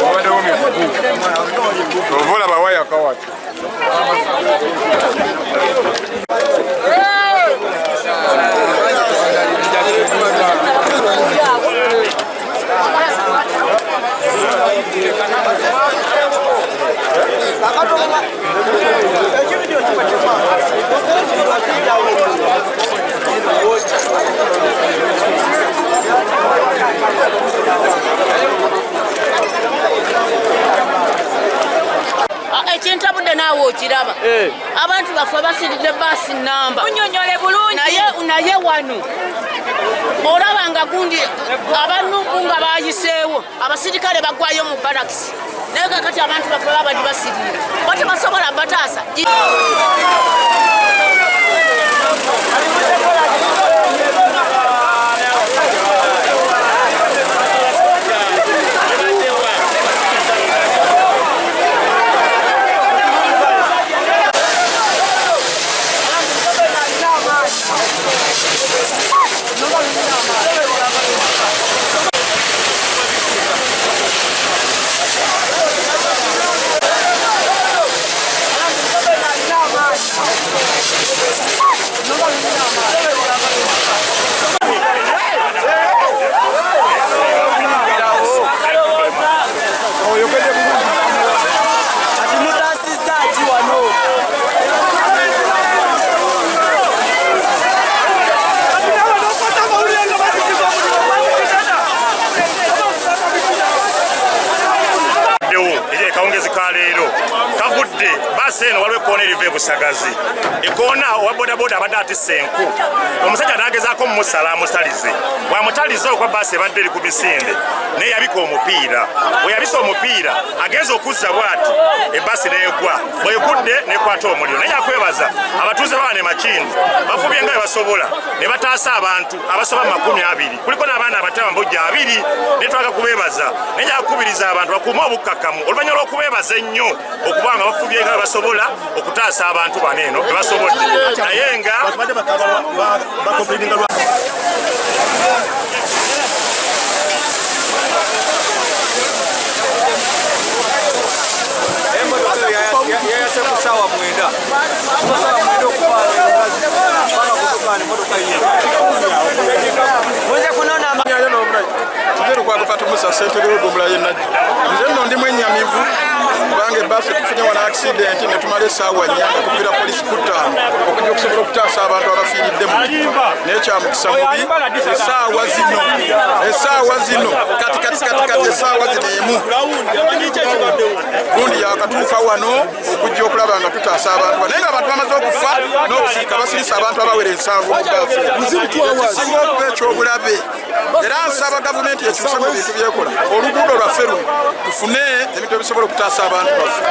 Wabaddewo migugu ova olaba wayaka wati. Ekintabudde naawe okiraba, abantu baffe basiridde baasi namba. Munyonyole bulungi. Naye wano olaba nga gundi abanupu nga bayiseewo, abasirikale bagwayo mu barakisi, naye kakati abantu baffe babadi basiriira bo tebasobola bataasa. Kati mutaasizza ki wano? Ddewo akawungezi ka leero kavudde baasi eno, waliwo ekkoona eriva e Busagazi, ekoona owa bodaboda abadde atisse enku, omusajja n'agezaako mumusala amusalize, bw'amutaliza okuba baasi ebadde eri ku misinde, naye yabika omupiira. Bwe yabise omupiira agenza okuzza bw'ati ebbaasi n'egwa, bwegudde n'ekwata omuliro. Naye yakwebaza abatuuze bawana e Makindi bafubye nga bwe basobola ne bataasa abantu abasoba mu 20, kuliko n'abaana abato abambojja 20, naye twagala kubeebaza. Naye yakukubiriza abantu bakuume obukkakkamu oluvannyuma lw'okubeebaza ennyo okuba nga bafubye nga bwe basobola okutaasa abantu bano eno bwe basobodde, naye nga Emotoka yayase ku ssaawa 9, ssaawa 9 okutwala engazi paka kutukaana emotoka ye. Muze kunona. Lukwago Fatumusa, ssentebe w'eggombolola y'e Najjo. Nze nno ndi mwennyamivu kubanga ebbaasi tufunye wano accident ne tumala essaawa 4 nga tukubira polisi ku 5 okujja okusobola okutaasa abantu abafiiridde mu, naye kyamukisa mubi essaawa zino kati kati kati kati essaawa zino emu gundi yakatuuka wano okujja okulaba nga tutaasa abantu, naye nga abantu bamaze okufa n'okusirika, basirisa abantu abawera 70 mu bbaasi ekisinga okuba ekyobulabe. Era nsaba gavumenti ekyuse mu bintu byekola, oluguudo lwaffe luno tufune ebintu ebisobola okutaasa abantu baffe.